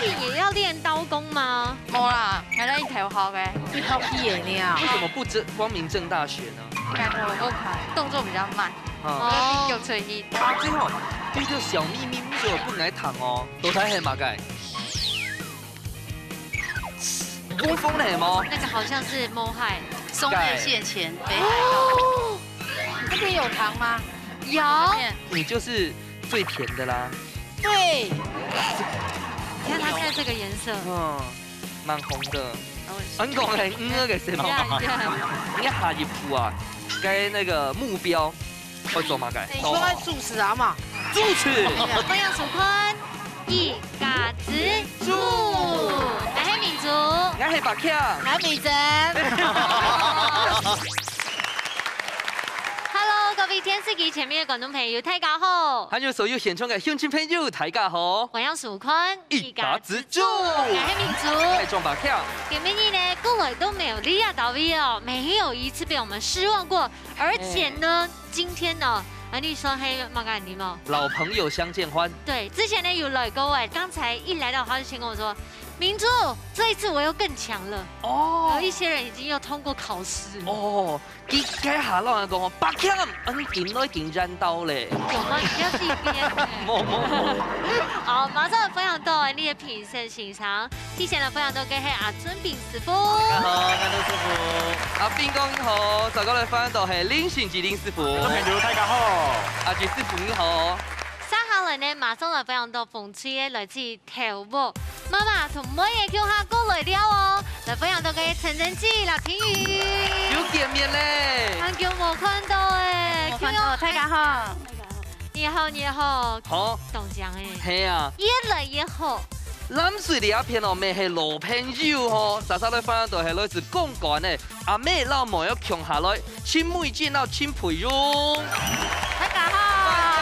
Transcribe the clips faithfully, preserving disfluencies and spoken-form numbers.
你也要練刀工嗎？無啦，還在一頭好个。一口氣的呢。為什麼不正光明正大學呢？應該不會，動作比較慢。啊，哦，有誠意。啊，最後，這个小祕密，為什麼不能來談哦？到底係麼个？ 烏風係無？那個好像是毛蟹。松葉蟹鉗，北海道。哦，那邊有糖嗎？有。你就是最甜的啦。對。你看它現在這個顏色。嗯，蠻紅的。哦，很紅欸，嗯，那個什麼？呀，呀。你下一步啊，該那個目標 會做麼个？你說主持啊嘛。主持。歡迎收看一家之煮。𠊎係明珠。𠊎係百強。𠊎係明珍。Hello，各位電視機前面的觀眾朋友，大家好。還有所有現場的鄉親朋友，大家好。歡迎收看一家之煮。𠊎係明珠。𠊎係百強。今晡日呢，過來到苗栗啊，到位哦，沒有一次被我們失望過。 而且呢，今天呢，啊，你說還有麼个你嗎？老朋友相見歡。對，之前呢有來過哎，剛才一來到他就先跟我說，明珠，這一次我又更強了。哦。有一些人已經又通過考試了。哦，佢，佢下摎人講哦，百強，嗯，今來已經染到咧。有嗎？你不要自己編欸。無，無，無。好，馬上分享到哎，你的評 先生。之前來分享到个係阿俊斌師傅。大家好，𠊎係師傅。阿斌哥你好，再過來分享到係林信吉林師傅。觀眾朋友，大家好。阿吉師傅你好。接下來呢，馬上來分享到紅隊个來自頭屋，媽媽同妹仔共下過來尞哦，來分享到个陳陳記啦，評語。又見面咧。很久無看到欸，無看到，大家好。 你好，你好。好。當靚欸。係啊。越來越好。藍隊這片哦，乜係老朋友吼，煞煞來分享到係來自公館个阿姆摎妹仔共下來，親妹姐摎親朋友。大家好。大家好。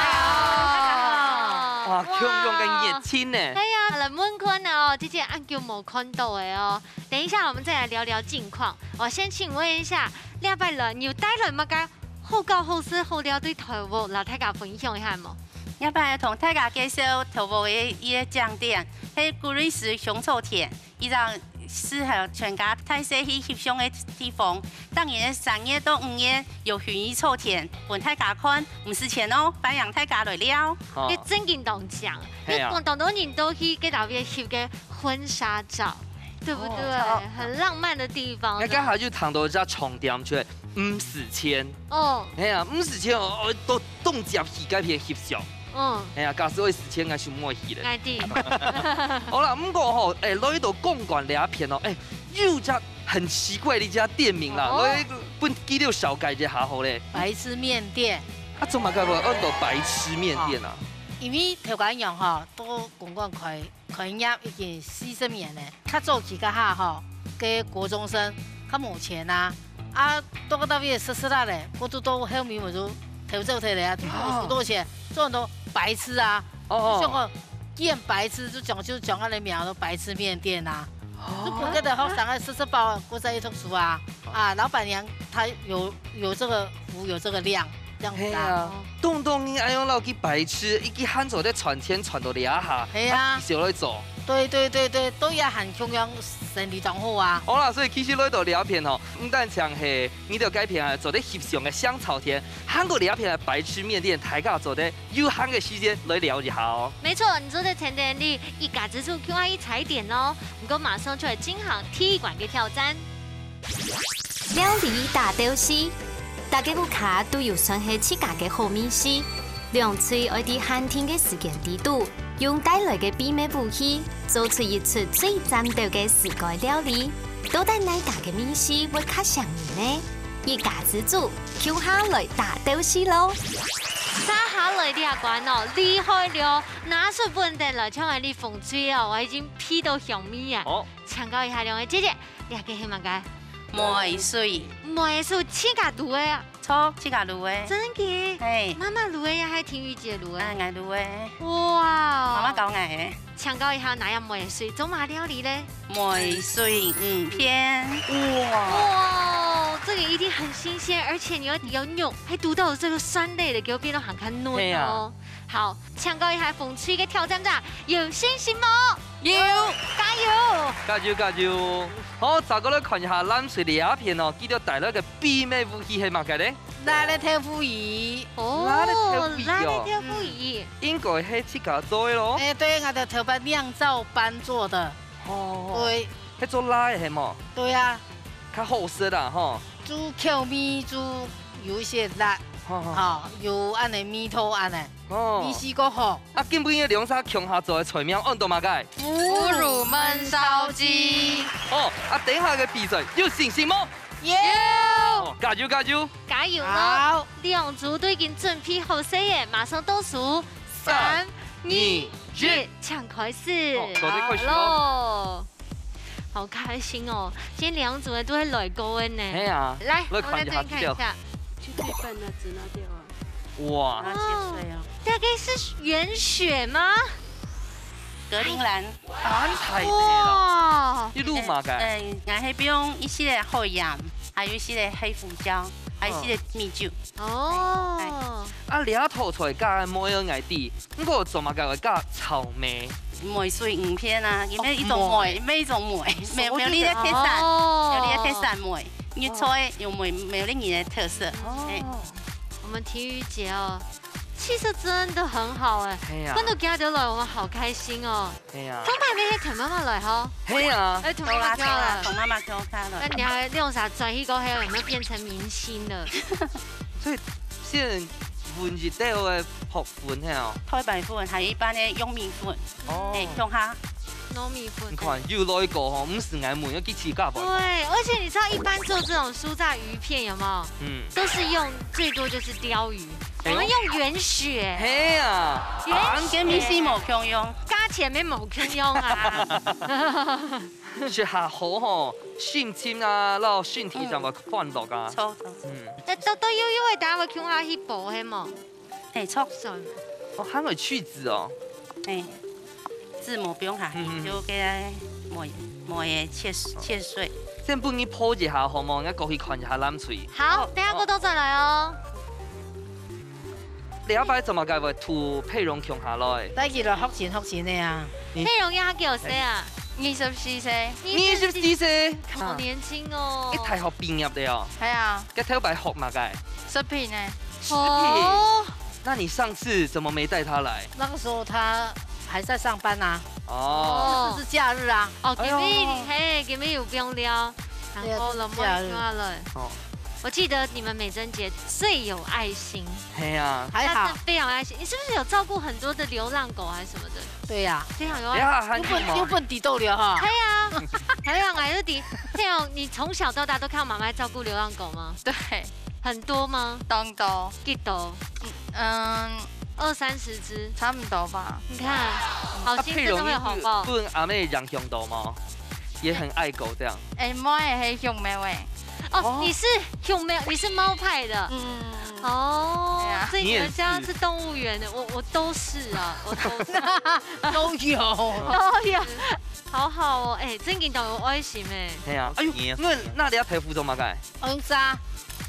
哇，共樣个熱情呢。哎呀，來問看哦，這个恁久無看到个哦。等一下，我們再來聊聊近況。我先請問一下，這擺來你有帶來麼个 好搞好食好尞對頭屋，摎大家分享一下無？這擺同大家介紹頭屋个一个景點，係古瑞斯香草田，一張適合全家大細去翕相个地方。當然三月到五月有薰衣草田，分大家看，毋使錢哦，歡迎大家來尞。哦。你正經當靚，係啊。你講當多人都去該搭位翕个婚紗照，對不對？哦，超好。很浪漫的地方。該剛好就談到一隻重點，就係 毋使錢。哦。係啊，毋使錢哦，都當接去該片翕相。嗯。係啊，假使愛使錢，𠊎就毋會去咧。𠊎知。好啦，毋過吼，欸，來到公館這片哦，欸，有一隻很奇怪个一隻店名啦，哦。來分佢兜紹介一下好咧。白痴麵店。啊，做麼个會安到白痴麵店啊？因為頭家娘吼，到公館開 開業已經四十年咧，較早期該下吼，該國中生較無錢啊，啊，到該搭位食食啊咧，過度到後面𠊎就偷走忒咧啊，無幾多錢，做很多白痴啊，哦哦。就像講，既然白痴，就講，就講佢个名，白痴麵店啊。哦。就分該兜學生啊食食飽，過再去讀書啊，啊，老闆娘她有，有這個福，有這個量。 這樣子啊。係啊，當多人恁樣摎佢白痴，佢還做得賺錢賺到這下，係啊。佢想來做。對對對對，都也還共樣生理當好啊。好啦，所以其實來到這片吼，毋單淨係你兜該片啊做得翕相个香草田，還過這片个白痴麵店，大家做得有閒个時間來尞一下哦。沒錯，你做得天天去一家之煮共下去踩點哦。毋過馬上就來進行第一關个挑戰。 料理打鬥敘，逐个屋下都有算係自家个好味緒，兩隊愛在限定个時間裡肚，用帶來个祕密武器，做出一出最讚鬥个自家料理。到底哪家个味緒會較餳人呢？一家之煮，共下來打鬥敘囉！接下來這關哦，厲害了，拿出本等來，像𠊎這紅隊哦，𠊎已經鼻到香味啊！哦。請教一下兩位姐姐， 這个係麼个？梅水。梅水自家滷个啊？著，自家滷个。真个？係。媽媽滷个也係婷玉姐滷个？啊，𠊎滷个。哇！媽媽教𠊎个。請教一下，哪樣梅水做麼料理咧？梅水魚片。哇！哇，這個一定很新鮮，而且你要有肉，還滷到這個酸類的，給我變到很看嫩哦。係啊。好，請教一下紅隊个挑戰者，有信心無？有，加油！加油，加油！好，再過來看一下藍隊這片哦，佢兜帶來个秘密武器係麼个咧？辣个豆腐乳。哦，辣个豆腐乳哦。辣个豆腐乳。嗯。應該係自家做个咯。哎，對，𠊎兜頭擺釀造班做的。哦。對。係做辣个係無？對啊。較好食啊，吼。 煮口味就有一些辣，吼，吼。吼，有恁呢味道恁呢，哦。味緒較好。啊，今晡日兩儕共下做个菜名安到麼个？腐乳燜燒雞。哦，啊，等下个比賽有信心無？有。哦，加油，加油！加油咯！好。兩組都已經準備好勢了，馬上倒數，三、三、二、二、一，一，請開始。哦，做得開始哦。好咯。 好開心哦！今天兩組的都會來過的呢。係啊，來，來看一下資料。我們來這邊看一下。去對半那隻那掉啊。哇。啊，切碎哦。大概是原雪嗎？格陵蘭。恁大隻哦。哇。一路嘛个。呃，𠊎係放一息仔海鹽，還有一息仔黑胡椒，還有一息仔米酒。哦。哎，哎。啊，這道菜加梅仔𠊎知， 毋過做麼个會加草莓？梅水晶片啊，因為一種梅，哦，梅。每一種梅，沒有，沒有你个特產，哦。沒有你个特產梅，因為菜有梅，沒有你个特色。哦。哎。我們婷瑜姐哦，氣色真的很好哎，係啊。看到今日來，我們好開心哦。係啊。通常你係同媽媽來吼？係啊。哎，同媽媽跳了。同媽媽跳了。那你還用啥轉去過後，有沒有變成明星了？所以現在搵一兜个 白粉係哦。太白粉，還有一般个玉米粉，哦。哎，共下。糯米粉。你看，又來一個吼，毋使𠊎問，要去自家買。對，而且你知道一般做這種酥炸魚片有沒有？嗯。都是用，最多就是鯛魚，哎呦。我們用原雪。係啊。原雪。啊，跟米西無共樣。加錢也無共樣啊。食下好吼，心情啊，然後身體上會歡樂啊。嗯。著，著。嗯。那都，都有，有會帶我共下去補，係無？ 哎，著。哦，還有去籽哦。哎，籽無放下去，嗯，嗯，嗯。就給它磨，磨个切，切碎。先分你泡一下好無？𠊎過去看一下藍隊。好，哦，等下過倒轉來哦。哦。這擺做麼个會渡佩蓉共下來？帶佢來學琴，學琴个啊。你佩蓉也幾多歲啊？二十四歲。二十四歲。好年輕哦。你大學畢業个哦？係啊。該頭擺學麼个？食品个。 食品。哦。那你上次怎麼沒帶他來？那個時候他還在上班啊。哦。就是假日啊。哦，今晡日，哎呦。嘿，今晡日有放尞，然後就無共下來。哦。我記得你們美珍姐最有愛心。係啊。還好。她真的非常有愛心。你是不是有照顧很多的流浪狗還是什麼的？對呀。非常有愛心。等一下還有嗎？有問，有問題都聊哈。可以啊。還有啊，有問題。佩蓉，你從小到大都看到媽媽照顧流浪狗嗎？對。 很多嗎？當多。幾多？嗯，二三十隻。差不多吧。你看，好心真的會有好報。啊，佩蓉，你分阿姆影響到嗎？也很愛狗這樣。哎，妹係熊貓誒。哦，哦。你是熊貓，你是貓派的。嗯。哦，對啊。所以你們家是動物園的，你也是。我，我都是啊，我都是。都有。都有。好好哦，哎，真正當有愛心誒。係啊，哎呦，你也是。那，那你愛豆腐做麼个？ 紅燒。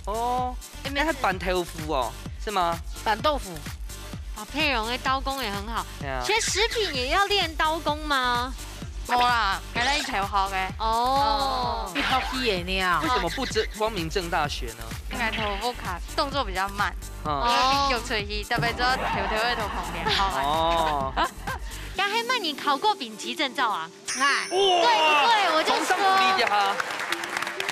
哦，哎，那還拌豆腐哦，是嗎？拌豆腐。啊，佩蓉的刀工也很好。對啊。學食品也要練刀工嗎？無啦，還在偷學个。哦。哦。你學去的呢啊？為什麼不正，光明正大學呢？應該偷學卡，動作比較慢。嗯。哦。因為被叫出去，特別就要偷偷地從旁邊學。哦。那還慢，你考過丙級證照啊？ 哎，哇！對不對？我就說，從上努力一下。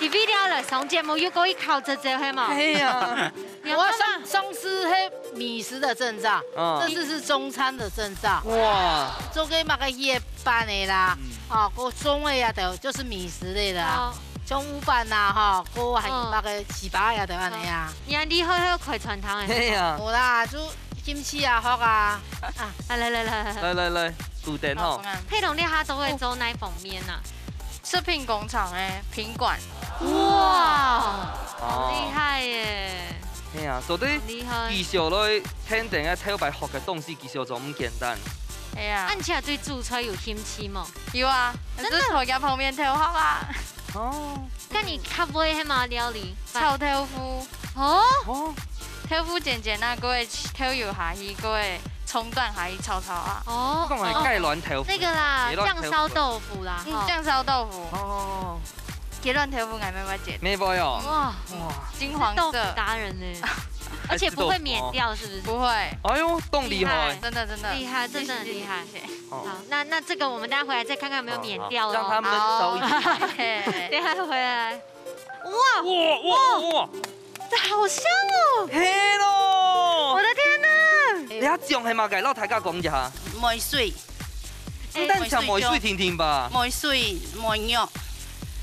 你為了來上節目，又過去考這這，係嗎？哎呀，你要幹嘛？我上，上次係米食的證照，嗯。這次是中餐的證照。哇！做个麼个夜班的啦，嗯。哦，過中的呀，都就是米食類的啊，哦。中午班呐，哈，過還有那個糍粑呀，都恁樣呀。嗯。你還厲害，還有開餐廳欸。哎呀。無啦，就 興趣啊，學啊。啊，來，來，來，來。來，來，來，鼓點吼。好，佩蓉，你下都會做哪方面啊？食品工廠个品管。哇，好厲害耶！哦。係啊，所以好厲害。繼續來聽等下頭擺學个東西，繼續做毋簡單。係啊。啊，你其實對煮菜有興趣無？有啊，真的？就在佢旁邊偷學啊。哦。該你較會係麼料理？炒豆腐。哦。哦。 豆腐煎煎啊，過个豆油下去，過个蔥段下去炒炒啊。哦，講个雞卵豆腐，那個啦，雞卵豆腐。醬燒豆腐啦，嗯，哈。醬燒豆腐。哦，雞卵豆腐𠊎乜會煎。乜會哦。哇，哇，金黃色。你是豆腐達人呢，而且不會綿掉，是不是？不會。哎喲，當厲害。厲害。真的真的。厲害，這真的很厲害。謝謝謝謝。哦。好，那那這個我們待會回來再看看有沒有綿掉咯。好，好，讓它燜熟一點。好。嘿。等一下回來。哇，哇哇哇！ 這好香哦！係咯！我的天哪！你這醬係麼个？摎大家講一下。梅水。你等下梅水定定吧。梅水、梅肉。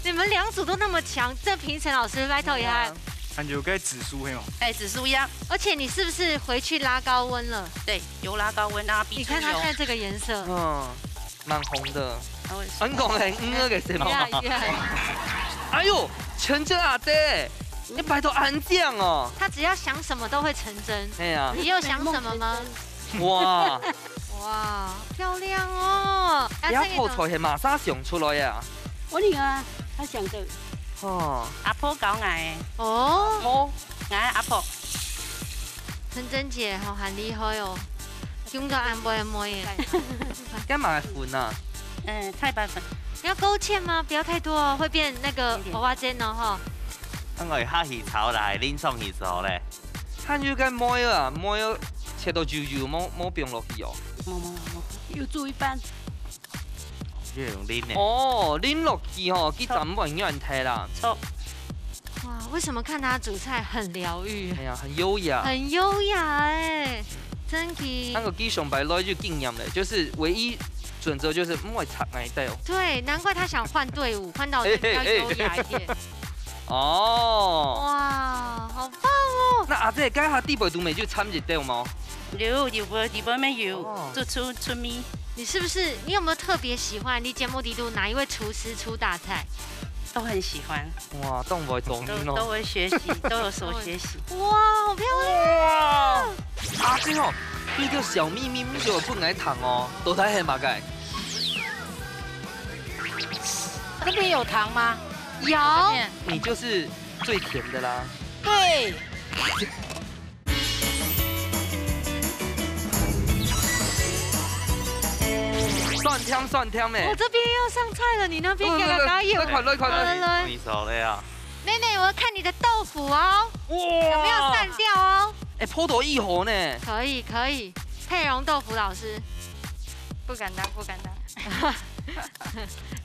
你們兩組都那麼強，這評審老師拜託一下。還有該紫蘇係嗎？哎，紫蘇一樣。而且你是不是回去拉高溫了？對，有拉高溫，讓它逼出油。你看它現在這個顏色。嗯。 蠻紅的。哦，很講很，嗯，那個什麼？厲害，厲害。哎喲，陳真阿姐，你擺到恁靚哦。他只要想什麼都會成真。哎呀。你又想什麼嗎？哇。哇，漂亮哦。你這个呢？這道菜係麼儕想出來呀？我女兒，她想的。哦。阿婆教𠊎个。哦。哦。𠊎阿婆。 陳真姐吼，很厲害哦，金到恁會妹耶。幹嘛粉啊？嗯，太白粉。你要勾芡嗎？不要太多哦，會變那個蚵仔煎哦，哈。恁會下去炒啦，還淋上去炒咧。還有个梅啊，梅切到幼幼，無無放落去哦。無無無，有煮一半。 就用淋个。哦，淋落去吼，佢就毋會軟忒啦。著。哇，為什麼看他煮菜很療癒？哎呀，很優雅。很優雅哎，真的。那個佢上擺來就經驗了，就是唯一準則就是毋會插𠊎兜。對，難怪他想換隊伍，換到比較優雅一點。嘿嘿嘿。哦。哇，好棒哦！那阿姐，該下底背肚尾就摻一兜無？有，有个，裡背乜有，哦。就出，出味。 你是不是，你有沒有特別喜歡你節目裡肚哪一位廚師出大菜？都很喜歡。哇，當會做面哦。都，都會學習，都有所學習。哇，好漂亮！哇！啊，對哦，你个小秘密，你就分𠊎聽哦，到底係麼个？這邊有糖嗎？有。你就是最甜的啦。對。 酸甜酸甜欸。我這邊要上菜了，你那邊給我加油。來，來，來，來，來。來，來。你熟了呀？妹妹，我要看你的豆腐哦，哇！有沒有散掉哦？欸，泡到異好呢。可以，可以，佩蓉豆腐老師。不敢當，不敢當。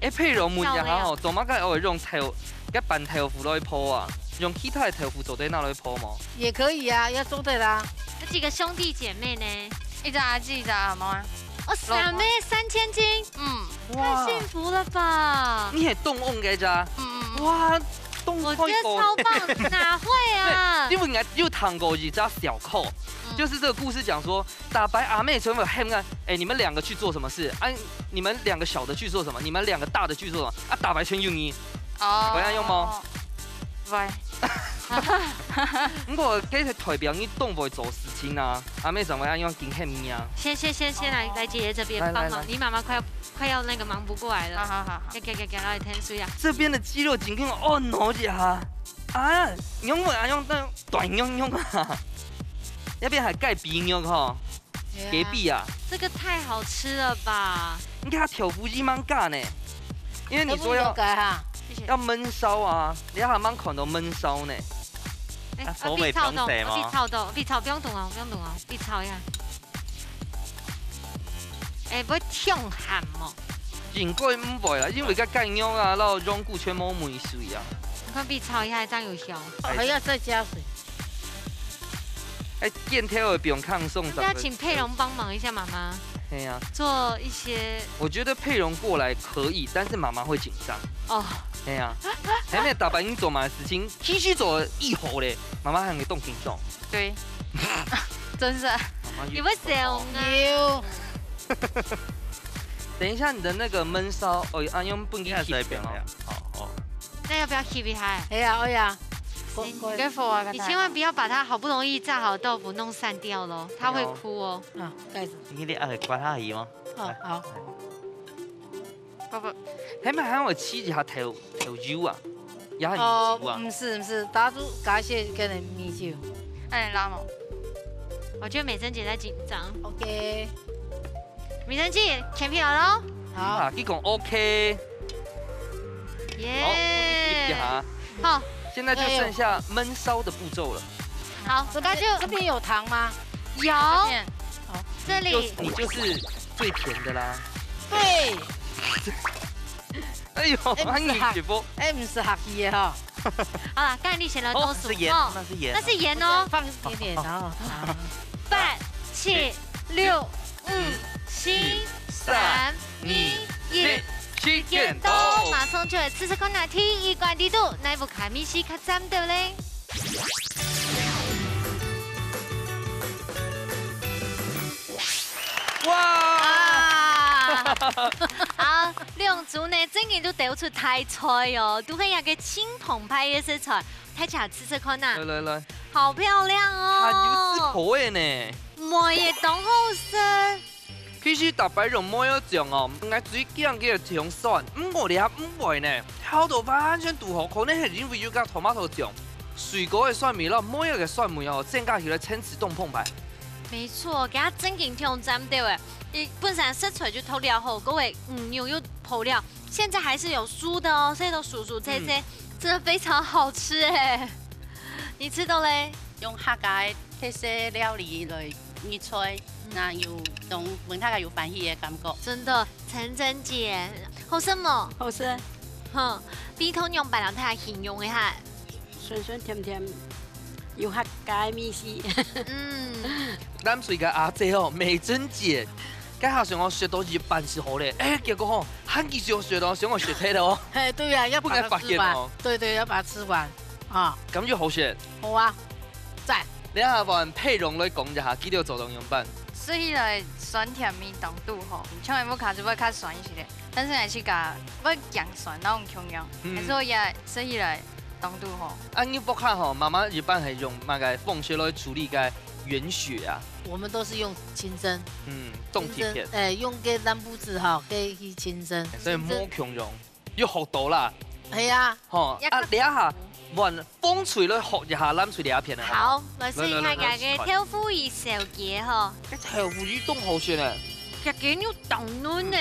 欸，佩蓉問一下吼，做麼个愛用豆，該粄豆腐來泡啊？用其他个豆腐做得拿來泡無？也可以啊，也做得啦。有幾個兄弟姐妹呢？一隻阿姊，一隻阿妹啊。哦，三妹三千斤，嗯。哇。太幸福了吧！你係當旺个咋？嗯，嗯，嗯。哇，當開心。我覺得超棒，哪會啊？對，因為𠊎有聽過一隻笑口，嗯。就是這個故事講說， 逐擺阿姆全部喊𠊎，欸，你們兩個去做什麼事？啊，你們兩個小的去做什麼？你們兩個大的去做什麼？啊，逐擺全有你。哦。會恁樣無？會。毋過，這係代表你當會做事情啊，阿姆正會恁樣緊喊你啊。先，先，先，先來，哦。來姐姐這邊幫忙，來，來，來。你媽媽快要，快要那個忙不過來了。好，好，好，好。給，給，給，給，來，添水啊。這邊的肌肉緊緊哦，挪一下。啊，仰會恁樣，那短仰仰啊。那邊還蓋鼻肉吼。 對啊。隔壁啊。這個太好吃了吧！你看它豆腐絲蠻加呢，因為你說要，豆腐有加哈。謝謝。要燜燒啊，你還蠻看到燜燒呢。欸，啊，火尾不用洗嗎？啊，必炒到，必炒，不用動哦，不用動哦，必炒一下。欸，會忒鹹哦。應該毋會啦，因為該雞肉啊，然後用久全無味緒啊。你看必炒一下，這樣有香。還要再加水。 欸，見頭會不用看送，要不要請佩蓉幫忙一下媽媽？對啊。做一些，我覺得佩蓉過來可以，但是媽媽會緊張。哦。對啊。還沒打扮你做嘛的事情，其實做得異好咧，媽媽還會動緊張。對。真是。媽媽有，你會笑啊。有。等一下你的那個燜燒，哦，啊，用燜機器煸哦。好，好。那要不要熹一下？哎呀，哎呀。你，你，你千萬不要把它好不容易炸好的豆腐弄散掉咯，它會哭哦。啊，蓋子。你，你，哎，關它而已嗎？哦，好。不，不。係毋係還有試一下豆，豆油啊？也很油啊。哦，毋係，毋係，打煮加些个米酒。哎，拉毛。我觉得美珍姐在紧张。OK，美珍姐，全皮好了。好，啊，一共 OK。耶！好，一下。好，现在就剩下焖烧的步骤了。好，这个就这边有糖吗？有。这边。好，这里。你就你就是最甜的啦。对。哎呦，哎，不是哈，你姐夫。哎，不是哈奇的哈。好了，刚才你写了多少？哦，是盐，哦，那是盐。那是盐哦。放一点点，然后八、七、六、五、四、三、二、一，时间到，马上就来试试看啊！第一关里肚，哪一个卡米西较赞的嘞？哇！啊！好，两组呢，真个都得出大菜哦，都系一个青铜牌个色彩，大家试试看呐。来来来，好漂亮哦！还有紫婆的呢。妹也当好食。其实大白用妹仔醬哦，我最驚佢个甜酸，毋過你還毋會呢，調到完全堵好，可能係因為有加tomato醬，水果个酸味咯，妹仔个酸味哦，增加起來層次當澎湃。没错，佢正經挑戰到誒，佢本身食材就透了好，各位，嗯，牛又泡了，现在还是有酥的哦，所以都酥酥脆脆，嗯，真的非常好吃哎。你吃到嘞？用客家个特色料理来入菜，嗯，那有种分大家有欢喜个感觉。真的，陈真姐，好食無？好食。哼，味道仰般人大家形容一下。酸酸甜甜，有客家个味緒。嗯。淡水个阿姐哦，美珍姐，該下想要食到一半就好咧，哎，結果吼，還繼續食到想要食忒了哦。嘿，对啊，要把它吃完。不敢發現哦。对对，要把它吃完啊。感觉好食。好啊，赞。你下換佩蓉來講一下，佢兜做到仰般？食起來酸甜味當堵好，像个屋下就會較酸一些，但是還是个會驚酸那種共樣，嗯，還是會也食起來當堵好。啊，你屋下吼，媽媽一般係用麼个方式來處理該原血啊？我们都是用清蒸。嗯，凍鐵片。清蒸，哎，用个爛布子哈，可以去清蒸。所以無共樣，又學到啦。係啊。吼，啊，這下換紅隊來學一下藍隊這片个。好，來試一下這个豆腐乳燒雞吼。這豆腐乳當好食呢。這个又當嫩呢。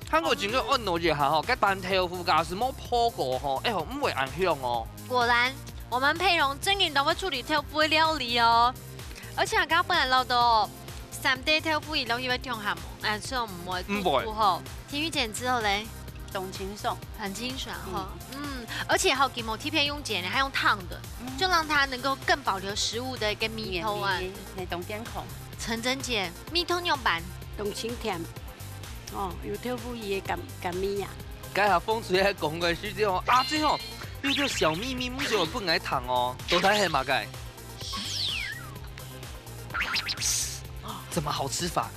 看過整个按摩一下吼，該煸豆腐假使無烰過吼，哎吼，毋會恁香哦。果然，我們佩蓉真經當會處理豆腐个料理哦。而且剛剛本來恅到三垤豆腐乳落去會忒鹹，哎，所以毋會，毋會。堵好。甜於煎之後嘞？當清爽。很清爽哈。嗯，而且還有給某T片用煎的，還用燙的，就讓它能夠更保留食物的一個味道啊。原味，那種健康。陳真姐，味道仰般？當清甜。 哦，有豆腐乳个甘，甘味啊。該下紅隊在講个時節哦，啊，這吼，有條小祕密，毋想分𠊎聽哦，到底係麼个？怎麼好吃法？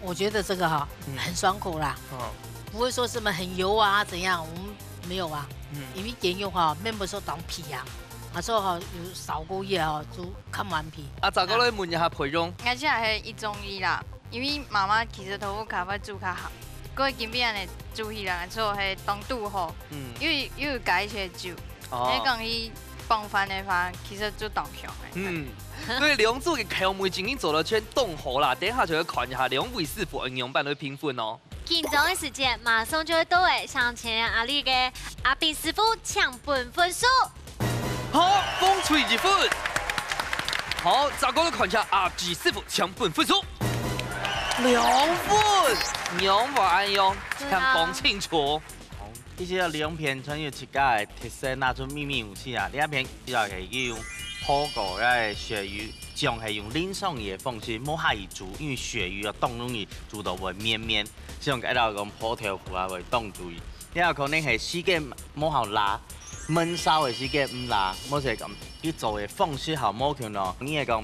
我覺得這個哈，嗯。很爽口啦，哦。不會說什麼很油啊怎樣，我們沒有啊，嗯。因為雞肉哈，面不是當皮啊，啊，所以哈，有燒過熱哦，就較蠻皮。啊，再過來問一下佩蓉。𠊎這係一中意啦。 因為媽媽其實豆腐乳會煮較好，過今晡日恁樣煮起來，所以係當堵好，嗯。又，又有加一些酒，哦。你講佢傍飯个話，其實就當香个。嗯，對，兩組个口味真經做到全當好啦，等下就愛看一下兩位師傅仰般來評分哦。緊張个時間馬上就會到誒，上前阿里个阿斌師傅請分分數。 好，紅隊一分。好，再過來看一下阿志師傅請分分數。兩分，仰會恁樣，對啊。請講清楚。其實兩片全有自家个特色，拿出祕密武器啊。這片主要係用烰過个鱈魚，醬係用淋上去个方式，無下去煮，因為鱈魚啊，當容易煮到會綿綿。像該兜講烰豆腐啊，會當注意。這可能係時間無好拉， 燜燒个時間毋罅，無就係講佢做个方式好無共樣咯。你係講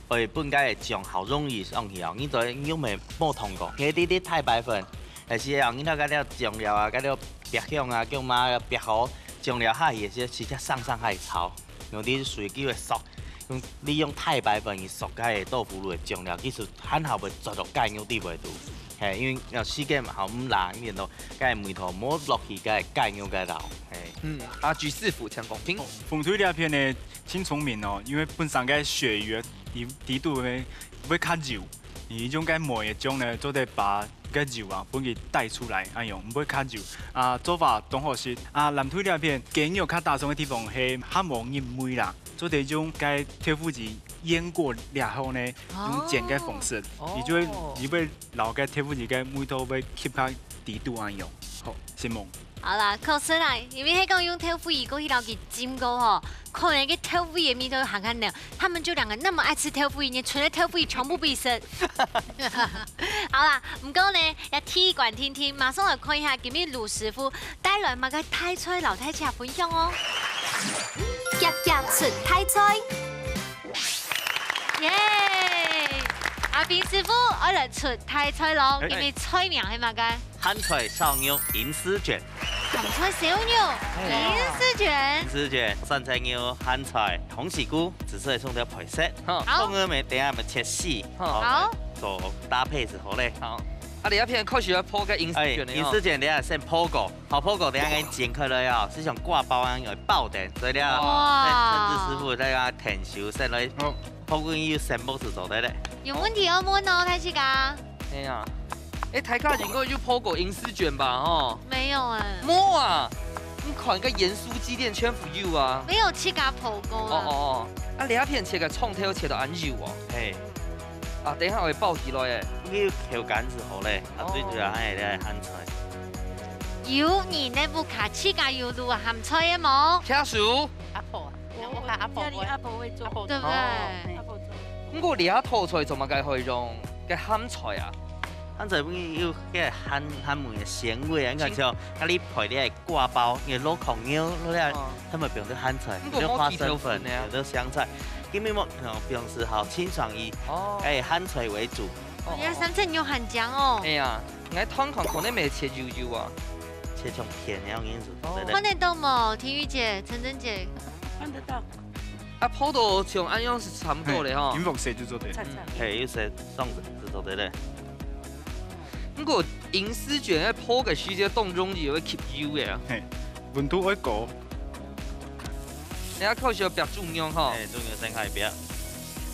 會分該个醬好容易上去哦，你做个又無，無通過。佢滴滴太白粉，但是哦，你看該條醬料啊，該條煏香啊，叫麼个煏好，醬料下去个時，直接上上下去炒，用滴水就會熟，用，利用太白粉去熟該个豆腐乳个醬料，其實還好會做到雞肉底位度。嘿，因為要時間嘛，好毋罅，你變到該个味道無落去該个雞肉該度。嘿。嗯，阿菊師傅請講評。紅隊這片呢， 真聰明哦，因為本身个鱈魚个佢底肚會會較油，佢用該梅个醬呢，做得把該油啊分佢帶出來，恁樣毋會較油。啊，做法當好食。啊，藍隊這片雞肉較打爽个地方係較無入味啦，做得用該豆腐乳醃過了後呢，用煎个方式，哦。佢就會佢會摎該豆腐乳个味道會吸較底肚恁樣。好，承蒙。 好啦，確實啦，因為係講用豆腐乳過去摎佢浸過吼，可能該豆腐乳个味道還較濃。他們就兩個那麼愛吃豆腐乳，連純个豆腐乳全部不吃。好啦，毋過呢，也提醒聽聽，馬上來看一下今日盧師傅帶來麼个大菜摎大家分享哦。夾夾出大菜。耶！阿平師傅，愛來出大菜咯，哎。今日菜名係麼个？ 鹹菜燒肉銀絲捲。鹹菜燒肉，哎。銀絲捲。銀絲捲，酸菜肉、鹹菜、鴻喜菇，只係送條配色。好。好。蔥仔等下愛切絲，好。好，好。做搭配就好咧。好。啊，你這片開始愛烰个銀絲捲了哦。哎，銀絲捲等下先烰過，好，烰過等下愛剪開來啊，就像割包一樣，有包等，所以咧，哇。再趁這師傅再給它𢯭手，先來好。烰過有先烰就做得咧。有問題愛問哦，大自家。 哎呀，哎，大家應該有烰過銀絲捲吧？吼。沒有哎。無啊，你看該鹽酥雞店全部有啊。沒有自家烰過啊。哦哦哦，啊，這片切个蔥頭切到恁幼哦。嘿。啊，等一下會包起來哎。你口感就好咧，啊，哦。最主要還係這鹹菜。有人在屋下自家有滷鹹菜个無？下手。阿婆啊。 我，我家裡阿婆會。阿婆會做。阿婆做。對不對？哦。阿婆做。毋過這道菜做麼个會用該鹹菜啊？鹹菜因為有該鹹，鹹味个鮮味啊，你看像該你配這个割包，你落炕肉，落這，哦。他們用這鹹菜，毋過有花生粉，無豆腐呢。有這香菜，因為無，哦，平時好清爽以，哦。哎，鹹菜為主。哦。人家三層肉很強哦。哎呀， 𠊎斷看可能會切幼幼啊。切像片那樣子，哦。對不對？看得到無？婷玉姐、陳真姐。看得到。啊，烰到像恁樣就差毋多咧吼。嘿，金黃色就做得。菜菜。嗯。嘿，有色上就做得咧。毋過銀絲捲愛烰个時節當容易會吸油个啊。嘿，溫度愛高。 等下開始愛煏豬肉吼。哎，豬肉先開始煏。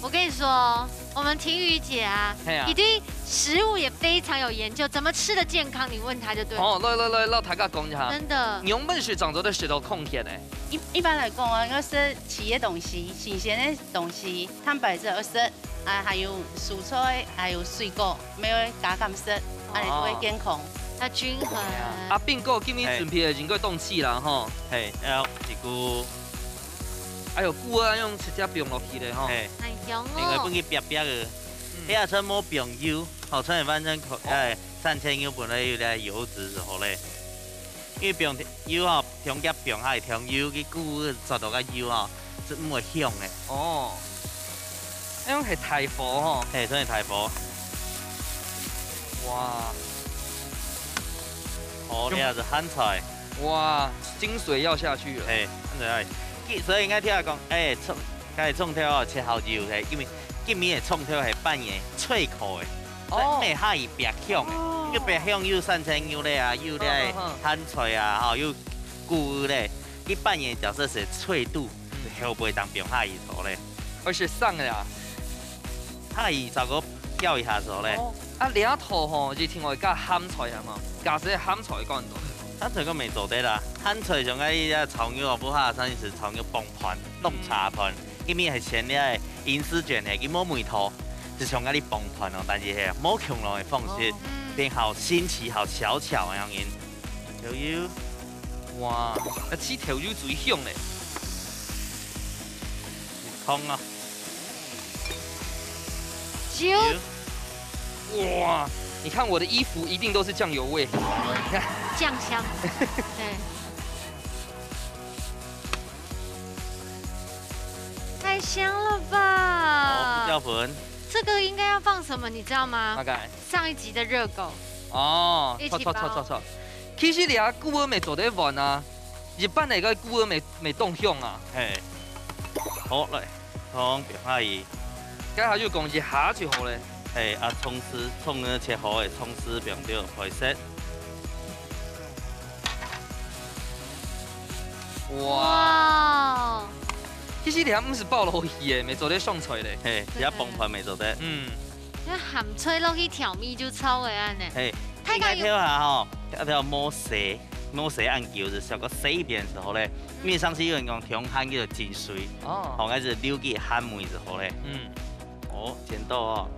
我跟你說，我們婷瑜姐啊，嘿啊。你對食物也非常有研究，怎麼吃得健康，你問她就對了。哦，來來來，摎大家講一下。真的。仰般食正做得食到康健呢？一，一般來講啊，愛食生个東西，新鮮个東西，蛋白質愛食，啊，還有蔬菜，還有水果。 毋會加減食，恁樣就會健康。哦。較均衡。啊，斌哥，今日準備个應該當齊啦吼。嘿，愛一股。哎喲，菇啊，用直接放落去咧吼。嘿。很香哦。因為分佢煏煏个，嗯。這下全無放油，吼，所以反正可，哦。哎，三層肉本來有點油脂就好咧。 因為放油吼，放夾放下去，放油，佢菇做到个油吼，係毋會香个。哦。恁樣係大火吼。嘿，所以大火。哇。哦，這樣子鹹菜。哇，精髓要下去了。嘿，鹹菜。佢，所以應該聽人講，哎，蔥，該蔥頭哦，切好油嘿，因為今年个蔥頭係半夜脆口个。 哦。所以毋係下去煏香个，哦。該煏香有三層肉咧啊，有咧嗯嗯嗯。鹹菜啊，吼，有菇咧，一般个角色係脆度，嗯。後背當放下去做咧。而且生个啊。下去再過攪一下做咧。哦，啊，這道吼，一定愛加鹹菜啊嘛，加些鹹菜乾多。鹹菜乾無做得啦，鹹菜像該隻蔥油哦，毋好，像係蔥油飯團、凍茶飯。 因為係先咧，銀絲捲係佢無味道，就像該你飯團哦，但是係無共樣个方式，哦。變好新奇、好小巧个樣形。豆油。哇，該起豆油最香咧。空啊。油。哇，你看我的衣服一定都是醬油味。你看。醬香。對。 太香了吧！哦，胡椒粉。這個應該要放什麼，你知道嗎？大概。上一集的熱狗。哦，一起包。著，著，著，著，著。其實你啊，菇仔乜做得換啊，一般來个菇仔乜，乜當香啊。嘿。好，來，放放下去。該下就講一下就好咧。嘿，啊，蔥絲，蔥呢切好个，蔥絲放掉，配色。 哇！哇！其這條毋係包落去个，乜做得上菜咧。嘿，這幫飯乜做得。嗯。該鹹菜落去調味就著个恁呢。嘿，大家有應該調下吼，調調無洗，無洗恁久，就小可洗一遍就好咧。因為上次有人講中鹹叫做浸水，哦，吼，該係留佢鹹味就好咧。嗯。哦，煎到哦，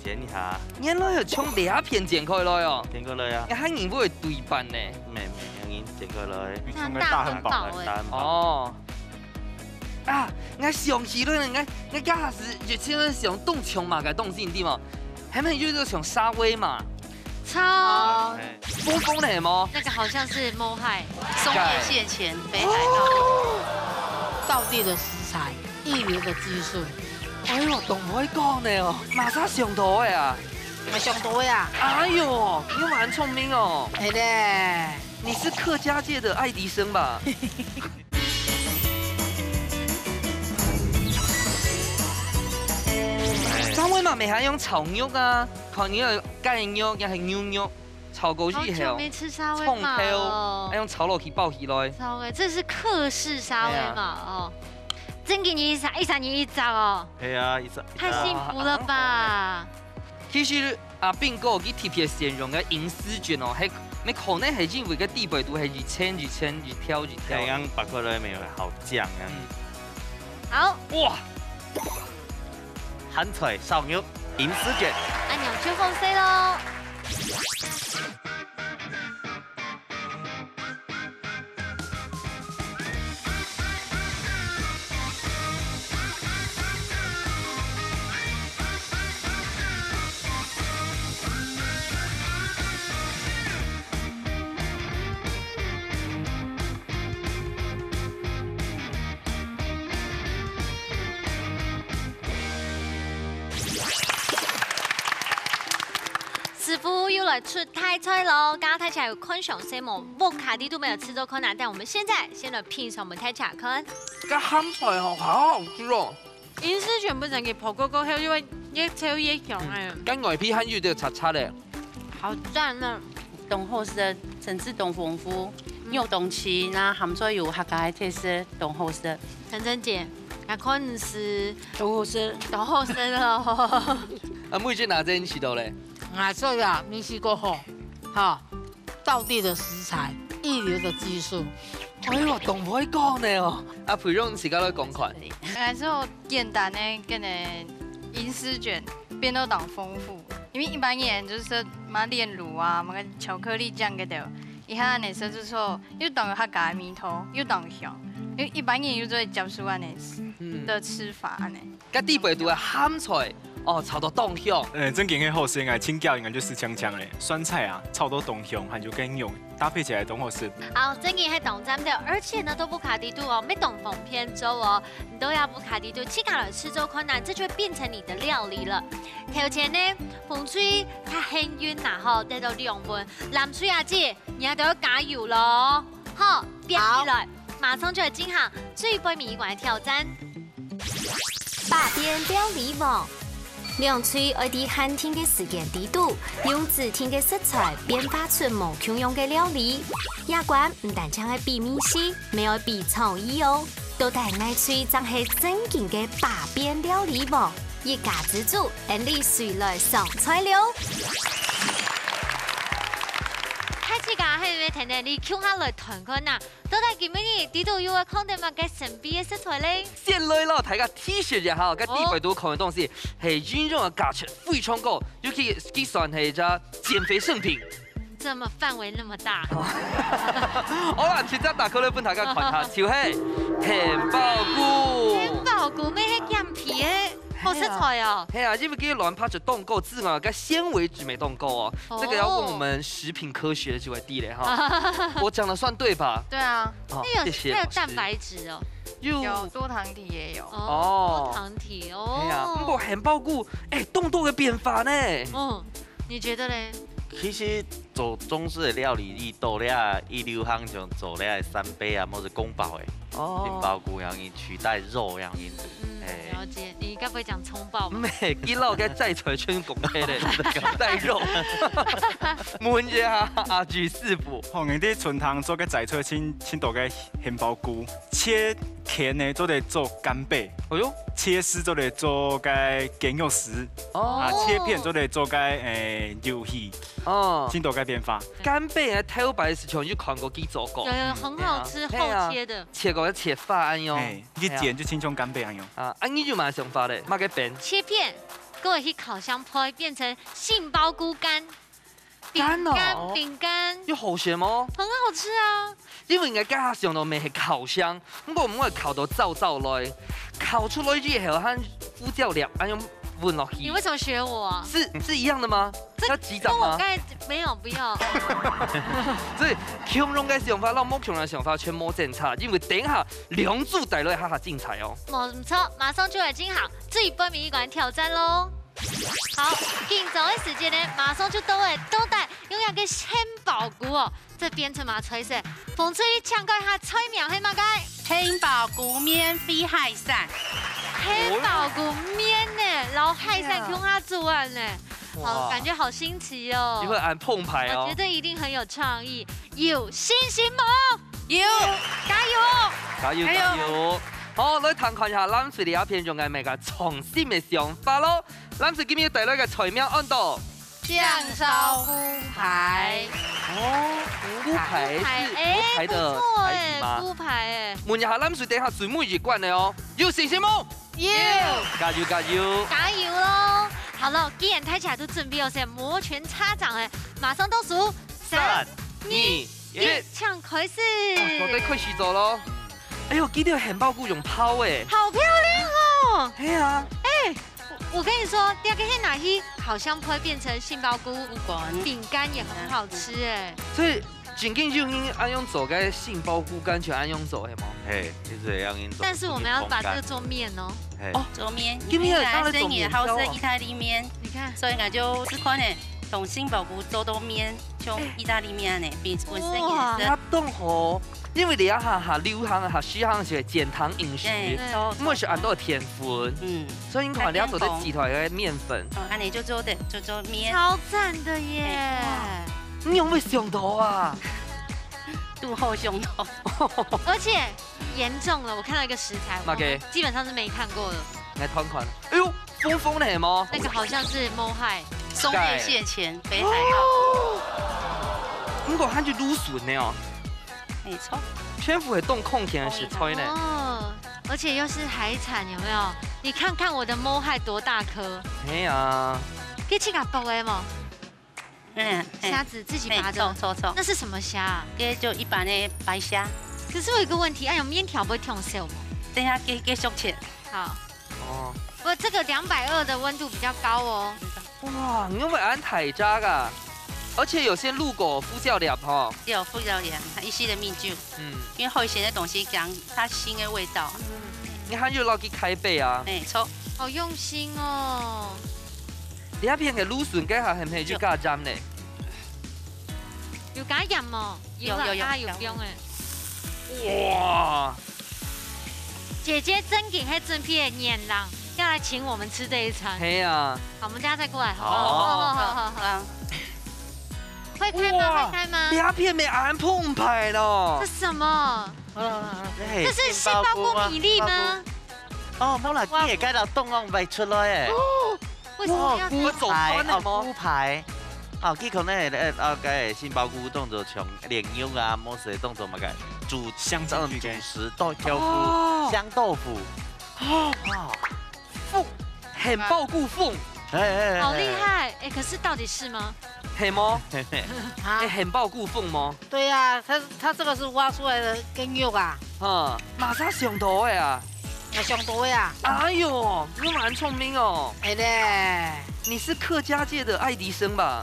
煎一下。原來有從這片煎開來哦。煎開來啊。該還以為對半呢。沒，沒，已經煎開來。像大漢堡欸。大漢堡。哦。 啊，𠊎想起來了，𠊎，𠊎這下係一直想當像麼个東西，你知無？還沒有一個像沙威瑪。超。哎。風風的麼？那個好像是Mohai。松葉蟹鉗、北海道。哦。道地的食材，一流的技術。哎喲，當會講呢哦，麼儕想到的啊？𠊎想到的啊。哎喲，你蠻聰明哦。係咧。你是客家界的愛迪生吧？ 沙威瑪乜還用炒肉啊，可能有雞肉也係牛肉，炒過去以後，好久沒吃沙威瑪了。蔥頭，還用炒落去包起來。炒个，這是客式沙威瑪哦。哎呀。正經一儕，一儕人一隻哦。係啊，一儕，太幸福了吧！啊，啊，啊。 其實阿斌哥佢特別選用个銀絲捲哦，係，乜可能係因為个底背肚係一層一層、一條一條。係，恁樣擘開來乜會好醬恁樣。嗯。好。哇！鹹菜燒肉，銀絲捲。恁樣就好勢咯。 師傅又來出大菜咯，剛剛大家有看詳細無？屋下底肚乜有試做看啊，但我們現在先來品嚐分大家看。這鹹菜吼，好好吃哦。銀絲捲本身佢烰過過後，就會越炒越香哎。嗯，跟外皮還有點差差咧。好讚啊！當好食，層次當豐富，嗯。肉當鮮，那鹹菜有客家个特色，當好食。晨晨姐，𠊎看你係當好食。當好食咯。啊，妹姐哪隻你試到咧？ 啊，所以啊，你試過吼，哈，道地的食材，一流的技術。哎喲，當會講呢哦。啊，培榮你自家來講看。還係有簡單的，跟个銀絲捲變到當豐富，因為一般人就係買煉乳啊，買个巧克力醬个个，一下恁樣食就說，又當有客家的味道，又當香，因為一般人又最接受恁樣的，嗯。的吃法恁樣。 該底背肚个鹹菜，哦，炒到當香。嗯，正經係好食，𠊎親家應該就係香香咧。酸菜啊，炒到當香，還有跟肉搭配起來當好食。好，正經係當讚个，而且呢，在屋下底肚哦，乜當方便做哦。你都愛屋下底肚，自家來試做看啊，這就會變成你的料理了。頭前呢，紅隊較幸運啦吼，得到兩分，藍隊阿姊，你也都要加油咯。好，變起來，好。馬上就來進行最尾一關的挑戰。 百變料理王。兩隊愛在限定个時間底肚，用指定个食材變化出無共樣个料理。這關毋單淨愛比味緒，乜愛比創意哦。到底哪隊正係正經个百變料理王？一家之煮，𫣆俚隨來上菜了。大自家係毋係跈等𫣆俚共下來看看啊？ 到底今晡日裡肚又會看著麼个神祕个食材咧？先來摎大家提示一下哈，該底背肚看个東西係營養个價值非常高，尤其佢算係一隻減肥聖品。怎麼範圍那麼大？好啦，直接打開來分大家看下，就係杏鮑菇。杏鮑菇乜係減肥个好食材哦。係啊，因為佢卵白質當高之外，該纖維質乜當高哦。這個要問我們食品科學就會知咧哈。我講的算對吧？對啊。哦，那有，謝謝老師。還有蛋白質哦。有。有，多醣體也有。哦，哦。多醣體哦。係啊，不過杏鮑菇，哎，當多个變化呢。嗯，你覺得咧？其實做中式个料理，你到了一流行像做了三杯啊，或者宮保个，哦。杏鮑菇樣，你取代肉樣，你，嗯，哎。了解。你該不會講蔥爆吧？毋係，佢摎該齋菜全講開咧，取代肉。問一下阿菊師傅。吼，𠊎兜春堂做个齋菜，盡，盡多个杏鮑菇，切甜个做得做干貝，哎喲，切絲做得做該雞肉絲，哦，啊，切片做得做該，誒，魷魚，哦，真多个變化。干貝个頭擺時常有看過佢做過，有，有，很好吃，嘿啊，厚切的。嘿啊，切過切花恁樣。嘿，一剪就輕鬆干貝恁樣。啊，恁樣有麼想法咧？麼个變？切片，過去烤箱焙，變成杏鮑菇干。 乾哦。餅乾，餅乾。有好食無？很好吃啊。因為𠊎該下想到乜係烤箱，毋過毋會烤到燥燥來，烤出來以後還烏焦粒，恁樣搵落去。你為什麼學我啊？是，是一樣的嗎？這要擊掌嗎？跟我剛才，沒有，不要。所以共樣个想法，摎無共樣个想法全無精彩，因為等一下兩組帶來還較精彩哦。無錯，馬上就來進行最尾一關挑戰囉。 好，緊張个時間呢，馬上就到了，到底用這个杏鮑菇哦，這變成麼个菜色？紅隊，請講一下菜名係麼个？杏鮑菇麵配海產。杏鮑菇麵呢，然後海產共下煮啊呢。哇。好，感覺好新奇哦。你會恁澎湃哦。我覺得一定很有創意，有信心無？有，加油哦！加油，加油！加油！好，來聽看一下藍隊這片用个麼个創新个想法囉。 藍隊今日帶來个菜名安到？醬燒菇排。哦，菇排是，菇排，哎，菇排的台語嗎？不錯哎，菇排哎。問一下藍隊等下最尾一關个哦，有信心無？有。加油，加油！加油囉！好了，既然大家都準備好，先摩拳擦掌哎，馬上倒數，三、三、二、一，一。請開始。哦，準備開始做囉。哎喲，今日个杏鮑菇用泡个。好漂亮哦！係啊。哎， 我跟你說，這个係拿去烤箱焙變成杏鮑菇，菇乾。餅乾也很好吃哎。所以正經就恁樣做个杏鮑菇乾，就恁樣做，係無？嘿，就是恁樣做。但是我們要把這個做麵哦。嘿。哦，做麵。今天有當然做麵條哦。因為男生也好吃義大利麵，你看。所以𠊎就試看呢，用杏鮑菇做做麵，像義大利麵呢，比本身也是。哇。你看當好，因為這下哈流行哈時行係減糖飲食，對，沒錯。毋會食恁多澱粉。嗯。 所以你看，你要做得擠出來个麵粉。哦，恁樣就做得，就做麵。超讚的耶！哎，哇。你有沒有想到啊？肚後想到。而且嚴重了，我看到一個食材，麼个？我們基本上是沒看過的。來看看。哎喲，紅紅个係無？那個好像是毛蟹。松葉蟹鉗，北海道。哦。毋過還係蘆筍呢哦。沒錯。全部係當康健个食材呢。哦。 而且又是海產，有沒有？你看看我的毛蟹多大顆。係啊。可以去拿刀的嗎？嗯，嘿。蝦子自己拔的。嘿，錯，錯，錯。那是什麼蝦啊？這就一般的白蝦。可是我有一個問題，哎喲，麵條毋會忒燒嗎？等一下繼，繼續切。好。哦。不，這個兩百二的溫度比較高哦。哇，你有無恁大隻啊？而且有先滷過胡椒粒吼。有胡椒粒，一息个米酒。 嗯。因為海鮮个東西講它腥个味道。嗯。你還有落去開背啊？沒錯。好用心哦。你那片个蘆筍該下係毋係就加鹽呢？有加鹽無？有啦，有，有，有。加有用誒。哇！姐姐正經係準備个年人，要來請我們吃這一餐。係啊。好，我們等下再過來，好不好？好。好，好，好，好。好。 會開嗎？哇，會開嗎？這片乜恁澎湃咯。這什麼？好了，好了，好了。嘿，這是杏鮑菇米粒嗎？杏鮑菇，杏鮑菇。哦，無啦，哇。佢也該到凍哦，會出來誒。哦，為什麼要這樣？哦，菇排，哦，菇排。哦，佢可能會，呃，哦，該杏鮑菇當做像蓮藕啊，無係當做麼个主，香味俱全。主食，當，豆腐，哦。香豆腐。哦。哦。 粉，杏鮑菇粉。哎，哎，哎，好厲害！哎，可是到底是嗎？係無？啊？哎，杏鮑菇粉無？對呀，它，它這個是挖出來的雞肉啊。嗯，麼儕想到个啊？𠊎想到个啊。哎喲，你蠻聰明哦。哎嘞。你是客家界的愛迪生吧？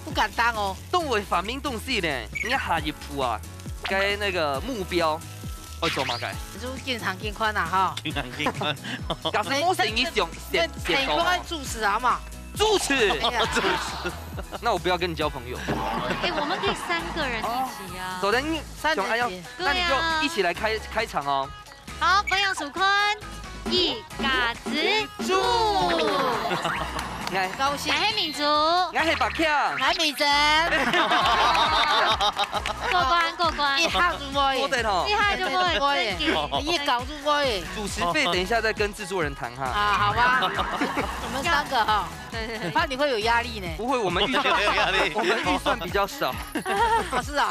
不敢當哦。當會發明東西呢，你下一步啊，該那個目標 愛做麼个？你就經常經看啊，哈。經常經看。假使無生意想，想，想，想，想，想，主持啊嘛。主持。對呀。主持。那我不要跟你交朋友。哎，我們可以三個人一起啊。哦。走的，你，三個人一起。想，哎喲，那你就一起來開，對啊。開場哦。好，分享薯坤，一家之煮。𠊎高興。𠊎係明珠。𠊎係白強。𠊎美珍。過關，過關。一下就會。做得吼。一下就會，真緊。你一搞就會。主持費等一下再跟製作人談哈。啊，好吧。你們三個哈，對，對，對。怕你會有壓力呢。不會，我們預算，有壓力。我們預算比較少。哦，是啊，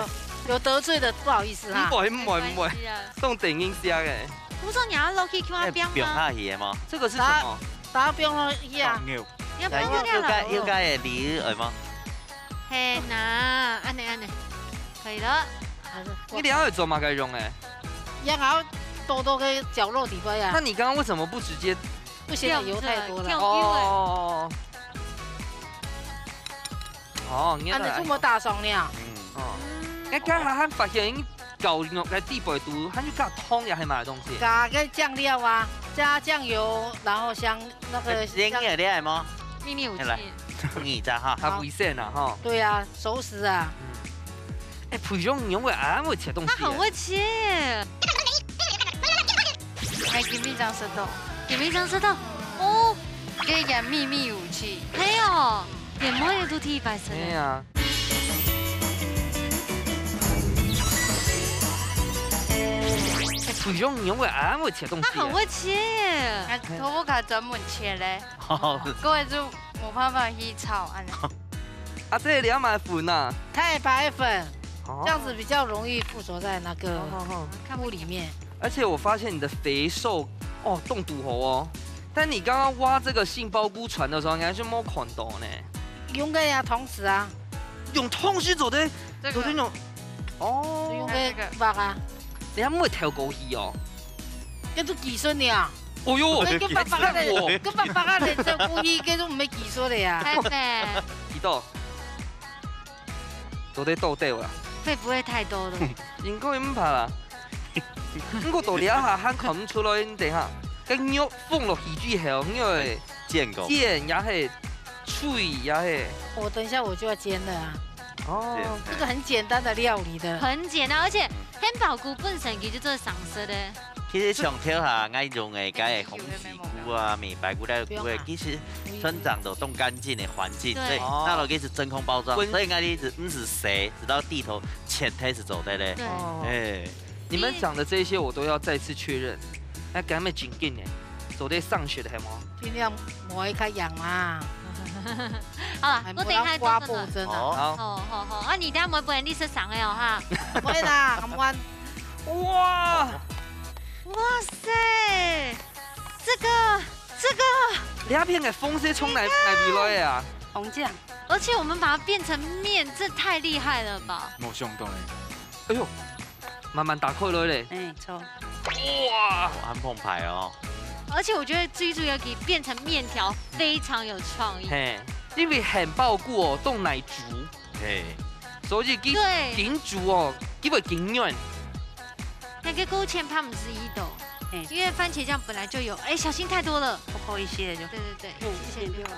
哦，有得罪的，不好意思哈。不會，不會，不會。沒關係啊。送電影下个。不是說你要落去看哎，表演嗎？下去的嗎？這個是什麼？大家不用落去啊。放牛。 你要放牛了。又該，又該个梨仔嗎？嘿呐，恁呢，恁呢，可以了。你這愛做麼个用个？也好多多个角落底背啊。那你剛剛為什麼不直接不行了，油太多了。跳舞欸。哦。哦，你啊，你這麼大聲呢？嗯。哦。嗯。哎，剛才還發現 絞肉个底背肚，還有加糖也係麼个東西？加个醬料啊，加醬油，然後像那個，哎，這个你愛無？秘密武器。哎，來，你一下哈。較危險啊，吼。對啊，熟食啊。嗯。哎，培勇你會恁會切東西耶。他很會切耶。哎，give me一張舌頭。Give me一張舌頭。哦。這个秘密武器。係哦，連妹仔都第一擺食。係啊。 哎，培勇你會恁會切東西耶。他很會切耶。哎，頭發專門切嘞。哦，是。各位就無辦法去炒，恁呢。啊，這裡要買粉啊。太白粉，哦。這樣子比較容易附著在那個，哦，哦，哦。看不見。布裡面。而且我發現你的肥瘦，哦，動肚好哦。但你剛剛挖這個杏鮑菇船的時候，你還是沒看到呢。用个呀，湯匙啊。用湯匙做得 這個。昨天有，哦。就用該挖啊。人家毋會跳過去哦。該都技術呢啊。哦喲，哎，該挖挖啊，哎，這樣哦。該挖挖啊，連跳過去，該都毋係技術个啊。太美。幾多？做得多少啊？會不會太多了？應該毋怕啦。毋過到這下還看毋出來，你等下，該肉放落去之後，肉个煎過。煎也係，脆也係。我等一下我就要煎了啊。 哦。這個很簡單的料理的。很簡單，而且杏鮑菇本身佢就做得生食个。其實像頭下，𠊎用个該个鴻喜菇啊、美白菇、辣椒菇个，不用啊。其實生長到當乾淨个環境，對。所以拿落去係真空包裝，哦。所以𠊎一直毋使洗，直到地頭切開係做得个。對。哦。哎。你們講的這些，我都要再次確認。該敢係真緊个，做得生食个係無？盡量莫愛較癢嘛。 好啦，還無人掛布陣啊。我等一下做真的。好。好，好，好。啊，你等下莫分你食生个哦，哈。毋會啦，敢換。哇！哇塞，這個，這個。這片个風係從哪，哪位來个啊？紅醬。而且我們把它變成麵，這太厲害了吧！無想到欸。哎喲，慢慢打開來咧。哎，著。哇！哦，很澎湃哦。 而且我覺得最主要佢變成麵條非常有創意。嘿，因為杏鮑菇哦，當耐煮，嘿。所以佢，對。緊煮哦，佢會緊軟。那個勾芡怕毋係一斗，嘿。因為番茄醬本來就有，哎，小心太多了。不夠一些就。對，對，對，嗯，一點就好。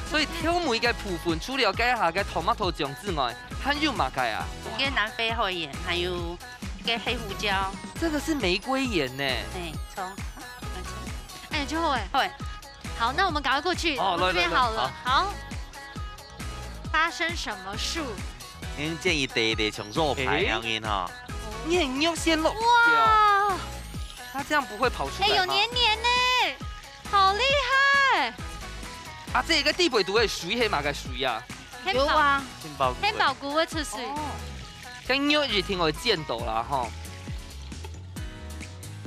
所以調味个部分，除了該下个tomato醬之外，還有麼个啊？一個南非海鹽，還有一個黑胡椒。這個是玫瑰鹽呢。哎，著。啊，沒錯。 哎，就好哎。好哎。好，那我們趕快過去，哦，我們這邊好了。來，來，來，好。好。發生什麼事？恁建議第一个從肉排，欸。恁樣吼。哦。你很優先咯。哇。它這樣不會跑出來嗎？哎，有黏黏呢，好厲害。啊，這個底背肚个水係麼个水啊？有啊。杏鮑菇。杏鮑菇會出水。哦。 該肉一定會煎到啦，吼。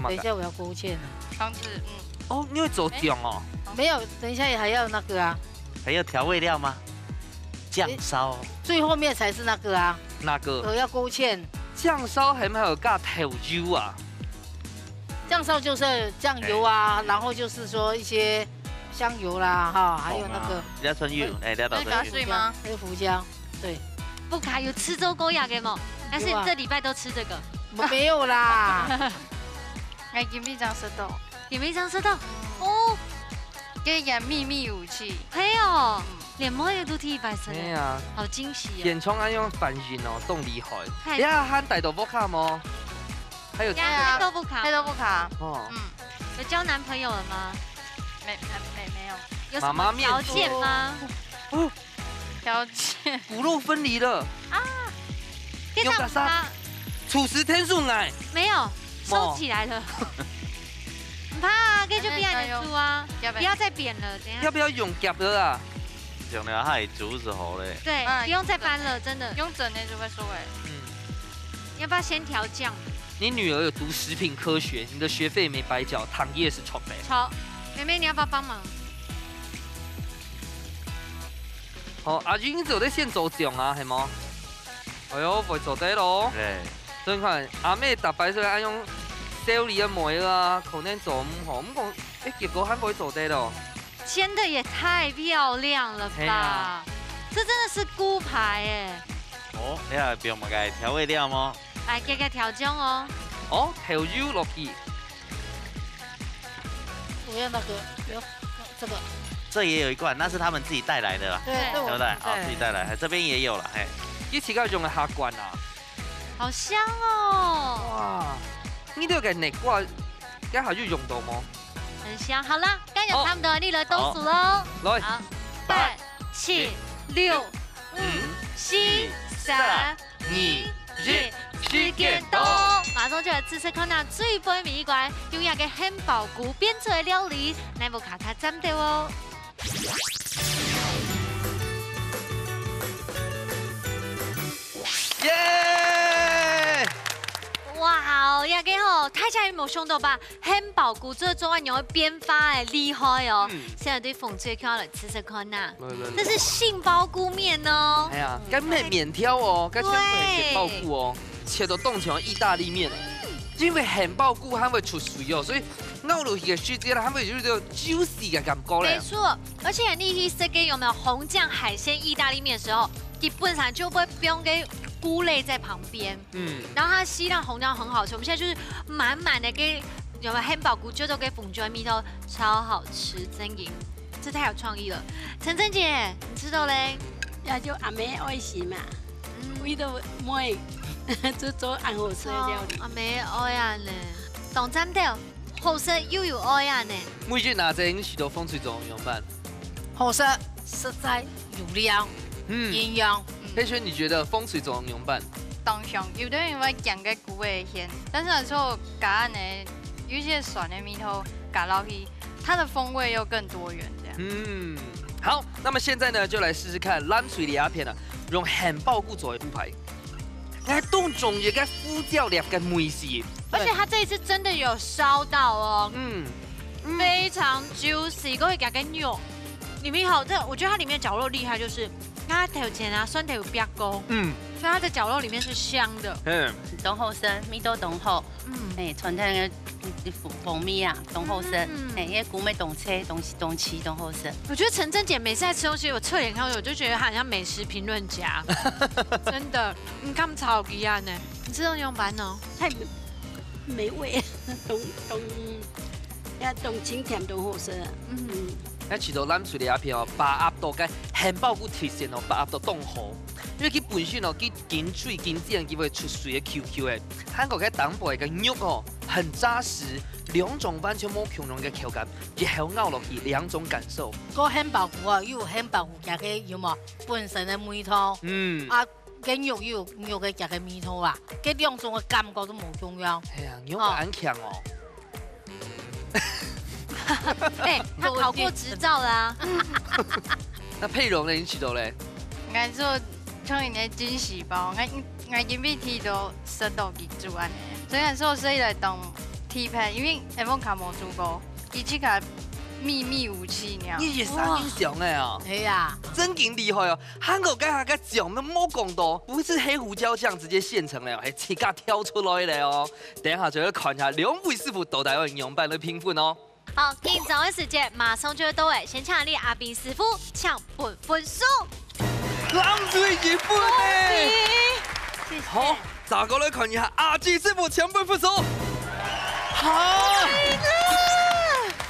等一下我要勾芡了。上次，嗯。哦，你會做醬哦？沒有，等一下還要那個啊。還有調味料嗎？醬燒。最後面才是那個啊。哪個？我要勾芡。醬燒還沒有加豆油啊？醬燒就是醬油啊，哎。然後就是說一些香油啦，哈，還有那個。紅啊，要純油，哎，要打純油。那個水嗎？還有胡椒。 對。不卡有吃周公雅给吗？但是你這禮拜都吃這個。有啊。沒有啦。哎，今天這樣吃到。你們這樣吃到？哦。這也秘密武器。嘿哦，嗯。連妹仔都第一擺食咧。嘿啊。好驚喜哦。現場恁樣反應哦，當厲害。太你還帶到屋下無？還有呀，還都不卡。還都不卡。哦。嗯。有交男朋友了嗎？沒，沒，沒，沒有。有什麼條件嗎？媽媽面前。哦。條件。骨肉分離了。啊，這樣用得上。不怕。廚師天送來。沒有，收起來了。不怕啊，這就比較難煮啊，要不要？不要再扁了，等一下。要不要用夾的啊？用了它也煮是好嘞。對，啊，不用再翻了，真的。用蒸的就會熟欸。嗯。要不要先調醬？你女兒有讀食品科學，你的學費沒白繳，糖也是臭的。好，妹妹，你要不要幫忙？ 好，阿英做得先做醬啊，係無？哎喲，會做得咯。對。所以你看，阿妹逐擺係愛用修理个妹啊，可能做毋好，毋過，欸，結果還會做得咯。煎得也太漂亮了吧！係啊。這真的是菇排欸。哦，你還放麼个調味料嗎？來，加加調醬哦。哦，豆油落去。 我要那個，有這個。這也有一罐，那是他們自己帶來的啦，對，對。對不對？對。好，自己帶來，這邊也有了，嘿。你自家用个蝦罐啊？好香哦。哇，你這個內瓜，該還有用到嗎？很香。好啦，該有差不多，好。你來倒數咯。好。來。好，八、七、六、五、四、三、二、一，時間到。馬上就來試試看啊，最尾一關，用這個杏鮑菇變出來个料理，來無卡卡站的哦。耶！哇哦，這個吼，大家有沒有想到吧？ 杏鮑菇做做恁樣个變化欸，厲害哦！嗯。現在對紅隊看來試試看吶。來，來，來。這是杏鮑菇麵哦。哎呀，該係麵條哦，該全部係杏鮑菇哦，對。切到當像義大利麵欸。因為杏鮑菇還會出水哦，所以咬落去个時節啦，還會有一種juicy个感覺咧。沒錯，而且你去食該有沒有紅醬海鮮義大利麵的時候，基本上就會放該菇類在旁邊。 嗯。然後它吸到紅椒很好吃，我們現在就是滿滿的給，有沒有杏鮑菇，就都給紅隊麵都超好吃，真的，這太有創意了。晨晨姐，你食到咧？這就阿姆愛心嘛，嗯。為著妹，就做恁好食个料理。哦，阿姆愛恁呢，當讚个，好食又有愛恁呢。每日拿著你食到紅隊做樣般？好食，實在有料，嗯。營養。嗯。佩璇，你覺得紅隊做樣般？當香，有的人會驚該 菇个鹹，但是有時候加恁呢，有一些酸的味道加落去，它的風味又更多元，這樣。嗯，好，那麼現在呢，就來試試看藍隊這片啊，用杏鮑菇做个菇排，該當中有个胡椒粒个味緒。而且它這一次真的有燒到哦，嗯，嗯。非常juicy，各位，加个肉，裡面好，這我覺得它裡面絞肉厲害，就是它頭前啊，蒜頭有煸過，嗯。所以它的絞肉裡面是香的。嗯。當好食，味道當好。 嗯。欸，餐廳个，嗯，風味啊，當好食。嗯。欸，因為菇乜當脆，當，當鮮，當好食。我覺得晨晨姐每次在吃東西，我側眼看，我就覺得她很像美食評論家。真的，你看超級啊呢，你吃到用般哦？太美味，當，當，要當清甜，當好食啊。嗯。嗯。那其實藍隊這片哦，把握到該杏鮑菇特色哦，把握到當好。因為佢本身哦，佢緊水緊煎，佢會出水个Q Q个。 還過該頂背个肉哦，很扎實，兩種完全無共樣个口感，一口咬落去，兩種感受。該杏鮑菇哦，又有杏鮑菇佢个有無？本身个味道。嗯。啊，該肉又有肉个佢个味道啊，該兩種个感覺都無共樣。哎呀，肉感很強哦。哦。欸，他考過執照啦。那佩蓉呢？你食到咧？應該說，像人家驚喜包，我，我今晡日都食到幾組恁呢。所以說，所以來當特別，因為Evonka無煮過，佢自家祕密武器呢。你也是很想的啊。哇。對啊。真經厲害哦！韓國該下个醬都無講到，不是黑胡椒醬直接現成的哦，還自家調出來的哦。等一下就要看一下兩位師傅到底愛用般來評分哦。 好，緊張个時節馬上就會到欸，先請你阿斌師傅請分分數。藍隊一分呢。恭喜！謝謝。好，再過來看一下阿基師傅請分分數。好，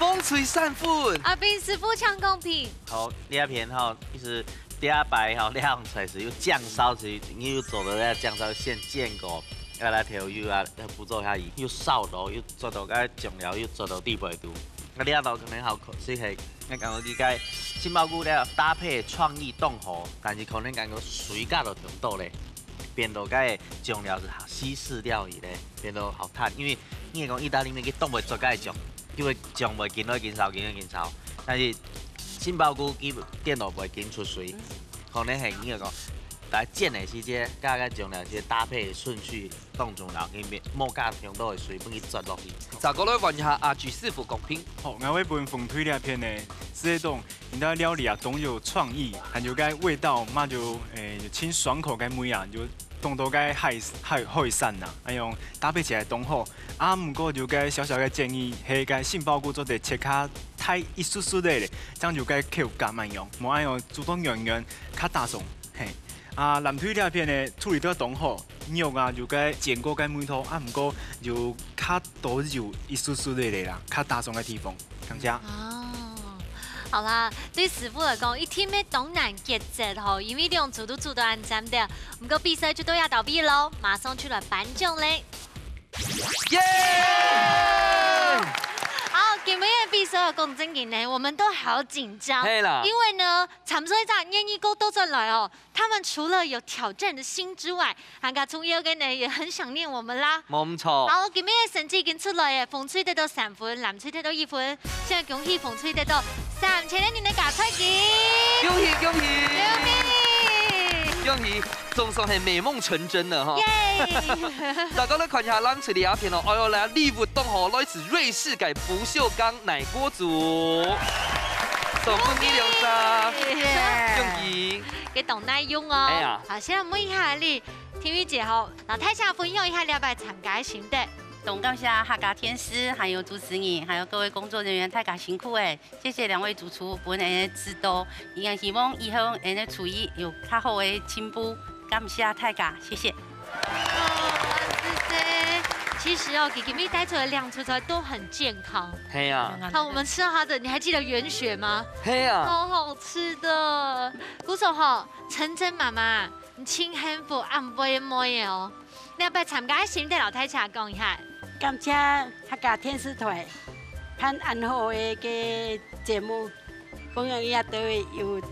紅隊三分。阿斌師傅請公平。好，這片吼，其實這擺吼，這樣菜係有醬燒，係你有做到這醬燒現煎過，啊來調油啊，來補助下去，又燒到，又做到該醬料，又做到底背肚。啊，這道可能較可惜係，𠊎感覺佢个杏鮑菇个搭配創意當好，但是可能感覺水加到當多咧，變到該醬料係西式料理咧，變到較淡。因為你講義大利麵佢當會做該醬，佢會醬會緊來緊燒，緊來緊燒，但是杏鮑菇佢顛倒會緊出水，可能係你講，來煎个時節，加个醬料个搭配順序 當中，然後佢無加當多个水，分佢啜落去。再過來換一下阿菊師傅講評。好，𠊎會分紅隊這片呢，係講，你个料理啊，當有創意，還有該味道嘛就，誒，有清爽口个味啊，有當多个海，海，海產啊，哎喲，搭配起來當好。啊，毋過有个小小个建議，係該杏鮑菇做得切較大一絲絲个咧，這樣有个口感恁樣，無恁樣煮到軟軟，較打爽，嘿。 啊，藍隊這片呢，處理到當好，肉啊有个煎過个味道，啊，毋過有較多油一絲絲个咧啦，較打爽个地方，感謝。哦，好啦，對師傅來講，一定係當難抉擇吼，因為兩組都做到恁讚个。毋過比賽就到這到尾咯，馬上就來頒獎咧。耶！好，今日个比賽講正經呢，我們都好緊張，係啦。因為呢，參賽者願意過倒轉來哦， 他們除了有挑戰的心之外，還較重要个呢，也很想念我們啦。無錯。好，今日个成績已經出來了，紅隊得到三分，藍隊得到一分。現在恭喜紅隊得到三千个銀个加菜金。恭喜恭喜！恭喜！恭喜！總算係美夢成真了哈。耶！大家來看一下藍隊這片哦，哎喲，來禮物當好，來自瑞士个不鏽鋼奶鍋組，送分你兩隻。恭喜！ 个當耐用哦。哎呀。好，現在問一下你，天宇姐吼，摎大家分享一下這擺參加个心得。當感謝客家電視，還有主持人，還有各位工作人員，大家辛苦誒！謝謝兩位主廚分𠊎个指導，也希望以後𠊎个廚藝有較好个進步。感謝大家，謝謝。哦，謝謝。其實哦，佢今日帶出來个兩出菜都很健康。係啊。好，我們吃到它的，你還記得圓雪嗎？係啊。超好吃的。 故所吼，晨晨媽媽，你盡幸福恁會妹仔哦。你愛參加个心得摎大家講一下。感謝客家電視台辦恁好个个節目，分𠊎也都有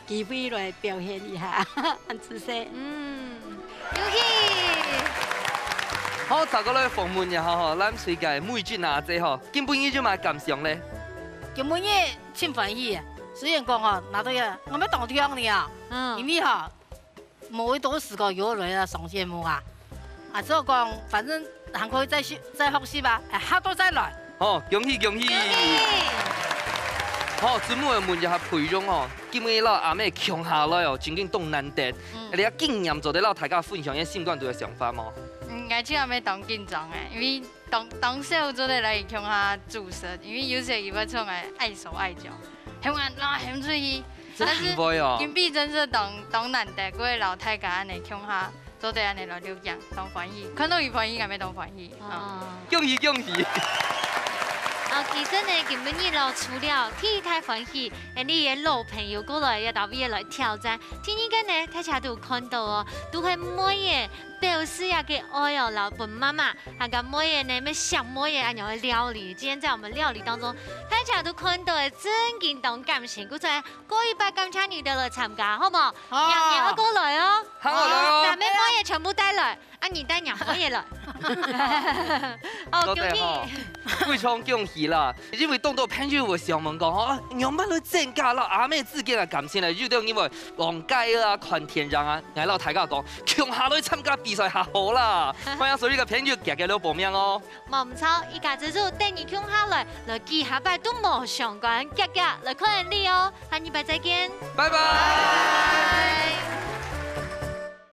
機會來表現一下，恁仔細。嗯，恭喜！好，再過來訪問一下吼，藍隊个美君阿姐吼，今晡日有麼感想咧？今晡日盡歡喜啊！雖然講吼，拿到个，𠊎乜當暢呢啊，嗯。因為吼， 無幾多時間有來啊上節目啊。啊，所以講，反正還可以再學，再學習吧，哎，下到再來。好，恭喜恭喜！好，最尾問一下培榮哦，今日摎阿姆共下來哦，真經當難得。嗯。你有經驗做得摎大家分享一下心肝肚个想法無？嗯，𠊎就還沒當緊張誒，因為 當，當少做得來共下煮食，因為有時佢會像𠊎礙手礙腳，喊𠊎拿喊出去。真係會哦。但是今晡日真係當，當難得，可以摎大家恁樣共下，做得恁樣來錄影，當歡喜。看到佢歡喜，𠊎乜當歡喜。哦。恭喜恭喜！啊，其實呢，今晡日咯，除了第一大歡喜，𠊎俚个老朋友過來，也到位來挑戰。第二個呢，大家都看到哦，都係妹仔 表示這個愛哦，摎分媽媽，還有妹仔呢，乜惜妹仔恁樣个料理。今天在我們料理當中，大家都看到个真經當感性。故所，過一擺感謝你兜來參加，好無？好。娘娘愛過來哦。喊我來哦。哦，𠊎乜妹仔全部帶來，啊，你帶娘妹仔來。哦，恭喜。多謝吼。非常恭喜啦！因為當多朋友會想問講，哦，仰般來增加摎阿姆之間个感情呢？有兜人會講街啊，看電影啊， 𠊎摎大家講，共下來參加比賽較好啦！歡迎所有个朋友遽遽來報名哦！無毋著，一家之煮等你共下來，來幾下擺都無相干，遽遽來看你哦！下禮拜再見！拜拜！